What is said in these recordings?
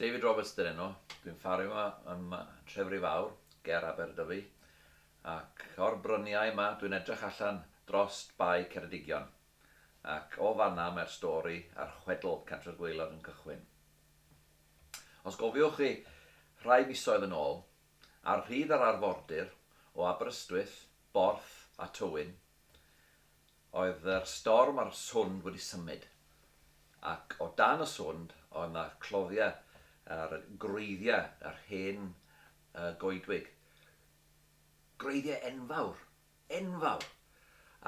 David Roberts 'di'r enw. Dwi'n ffarmio yma ym Nhrefri Fawr, ger Aberdyfi, ac o'r bryniau yma dwi'n edrych allan drost Bae Ceredigion, ac o fan'na mae'r stori a'r chwedl Cantre'r Gwaelod yn cychwyn. Os gofiwch chi, rhai misoedd yn ôl, ar rhyd yr arfordir o Aberystwyth, Borth a Tywyn, Oedd yr storm a'r swnd wedi symud, ac o dan y swnd oedd 'na cloddiau ar gwreiddiau yr hen goedwig. Gwreiddiau enfawr, enfawr!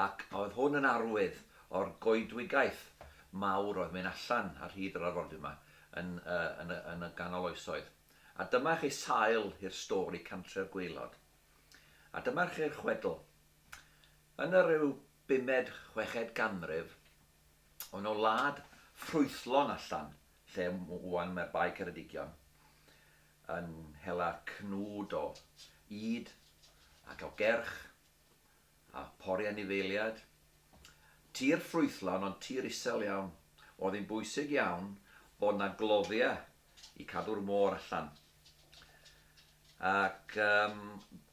Ac oedd hwn yn arwydd o'r goedwigaeth mawr oedd mynd allan ar hyd yr arfordir 'ma yn, yn, yn y ganol oesoedd. A dyma chi sail i'r stori Cantre'r Gwaelod. A dyma chi'r chwedl. Yn y rhyw bumed, chweched ganrif, oedd 'no wlad ffrwythlon allan lle ŵan mae'r Bae Ceredigion, yn hela cnwd o ŷd ac o gerch a phori anifeiliad. Tir ffrwythlon ond tir isel iawn. Oedd hi'n bwysig iawn bod 'na gloddiau i cadw'r môr allan. Ac yym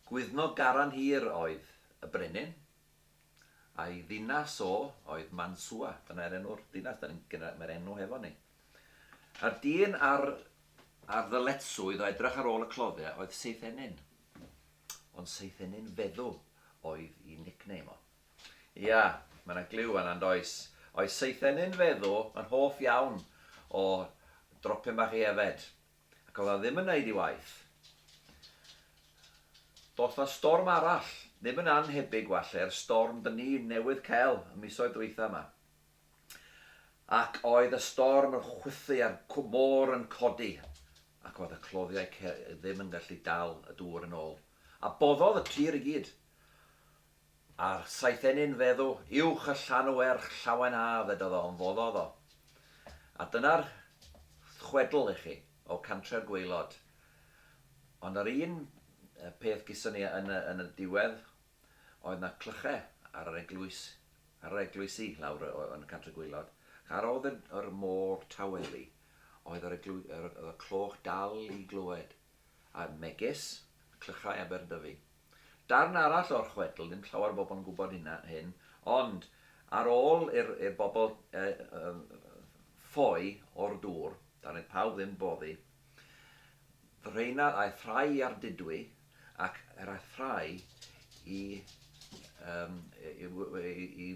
Gwyddno Garan Hir oedd y brenin, a'i ddinas o oedd Mansua, dyna'r enw'r ddinas, da ni'n gyda, mae'r enw hefo ni. A'r dyn ar, ar ddyletswydd o edrych ar ôl y cloddiau oedd Seithenyn. Ond Seithenyn Feddw oedd i nickname o. Ia, mae 'na gliw fan'na yn does? Oedd Seithenyn Feddw yn hoff iawn o dropyn bach i yfed, ac oedd o ddim yn neud ei waith. Doth 'na storm arall, ddim yn annhebyg walle i'r storm 'dyn ni newydd cael y misoedd dwytha 'ma. Ac oedd y storm yn chwythu a'r môr yn codi, ac oedd y cloddiau ddim yn gallu dal y dŵr yn ôl. A boddodd y tir i gyd. A'r Saethenyn feddw, uwch y llanw erch llawen-haf, ddedodd o, ond foddodd o. A dyna'r chwedl i chi, o Cantre'r Gwaelod. Ond yr un peth geson ni yn y, yn y diwedd, oedd 'na clychau ar yr eglwys, ar yr eglwysi lawr yn y Cantre'r Gwaelod. Ar ôl yr môr tawelu, oedd yr eglwy, yr, oedd y cloch dal i glywed. A megis clychau Aberdyfi. Darn arall o'r chwedl, ddim llawer o bobl yn gwybod hynna, hyn, ond ar ôl i'r i'r bobl yy yy ffoi o'r dŵr, darn pawb ddim boddi, rheina aeth rhai i Ardudwy ac yr aeth rhai i yym i i i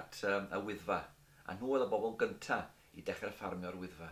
at yym y Wyddfa, a nhw oedd y bobl gynta i dechrau ffarmio'r Wyddfa.